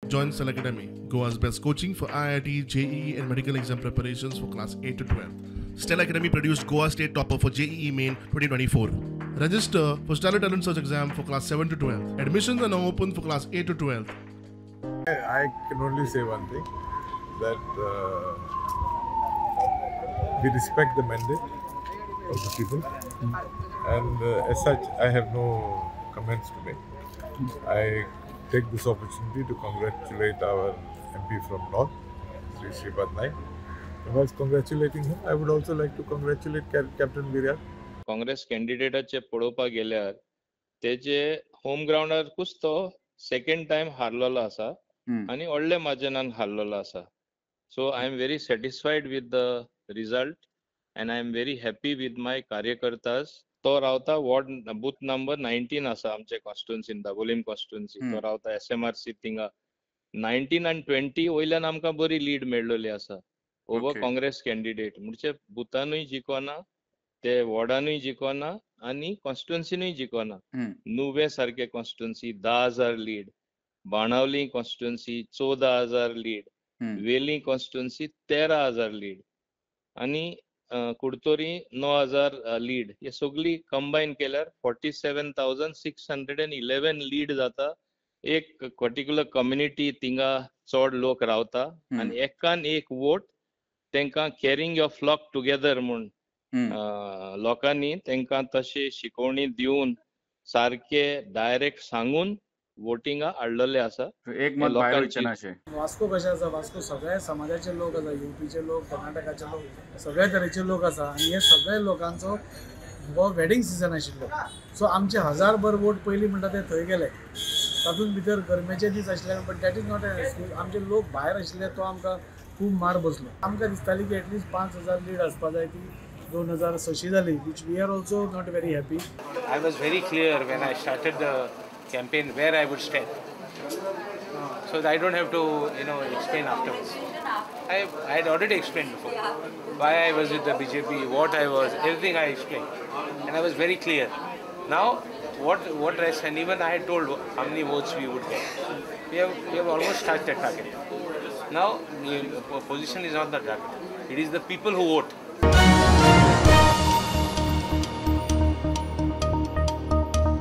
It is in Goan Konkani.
Join Stellar Academy, Goa's best coaching for IIT, JEE and medical exam preparations for class 8 to 12. Stellar Academy produced Goa State Topper for JEE Main 2024. Register for Stellar Talent Search exam for class 7 to 12. Admissions are now open for class 8 to 12. I can only say one thing, that we respect the mandate of the people, and as such I have no comments to make. I take this opportunity to congratulate our MP from North, Sri Shripad Naik. And whilst congratulating him, I would also like to congratulate Captain Biryal. Congress कॅन्डिडेटाचे पळोवपाक गेल्यार तेजे होम ग्राउंडारकूच तो सेकंड टायम हारलेलो आसा आनी व्हडले मार्जिनान हारलेलो आसा. So I am very satisfied with the result and I am very happy with my कार्यकर्तास. तो रावता वॉर्ड बूथ नंबर 19 आसा आमचे कॉन्स्टिट्युएन्सीन, दाबोलीम कॉन्स्टिट्युएन्सी. तो रावता SMRC थिंगा 19 आनी 20 वयल्यान आमकां बरी लीड मेळ्ळली आसा ओवर काँग्रेस कॅन्डिडेट. म्हणजे बुथानूय जिखोना, ते वॉर्डानूय जिखोना आनी कॉन्स्टिट्युएन्सीनूय जिखोना. नुवें सारके constituency 10,000 lead, Benaulim constituency 14,000 lead, वेली कॉन्स्टिट्युएन्सी 13,000 लीड आनी कुडतोरी 9,000 लीड. हे सगळी कंबायन केल्यार 47,611 लीड जाता. एक पर्टिक्युलर कम्युनिटी थिंगा चड लोक रावता आनी एकान एक वोट तेंकां कॅरिंग your flock together म्हूण लोकांनी तेंकां तशें शिकवणी दिवन सारके डायरेक्ट सांगून वोटिंगा हाडलेले आसा. एक मत भायर वयचें ना अशें. वास्को कशें आसा, वास्को सगळ्या समाजाचे लोक आसा, युपीचे लोक, कर्नाटकाचे लोक, सगळ्या तरेचे लोक आसा आनी हे सगळे लोकांचो हो वेडिंग सिजन आशिल्लो. सो आमचे 1000 वोट पयलीं म्हणटा ते थंय गेले. तातूंत भितर गरमेचे दीस आशिल्ले, but that is not an excuse. आमचे लोक भायर आशिल्ले तो आमकां खूब मार बसलो. आमकां दिसताली की एटलिस्ट 5,000 लीड आसपा जाय, ती 2,600 जाली, which we are also not very happy. I was very clear when I started the campaign where I would stand, so that I don't have to, you know, explain afterwards. I had already explained before why I was with the BJP, what I was, everything I explained, and I was very clear. Now what rest, and even I had told how many votes we would get. We have almost touched that target. Now the position is not the target. It is the people who vote.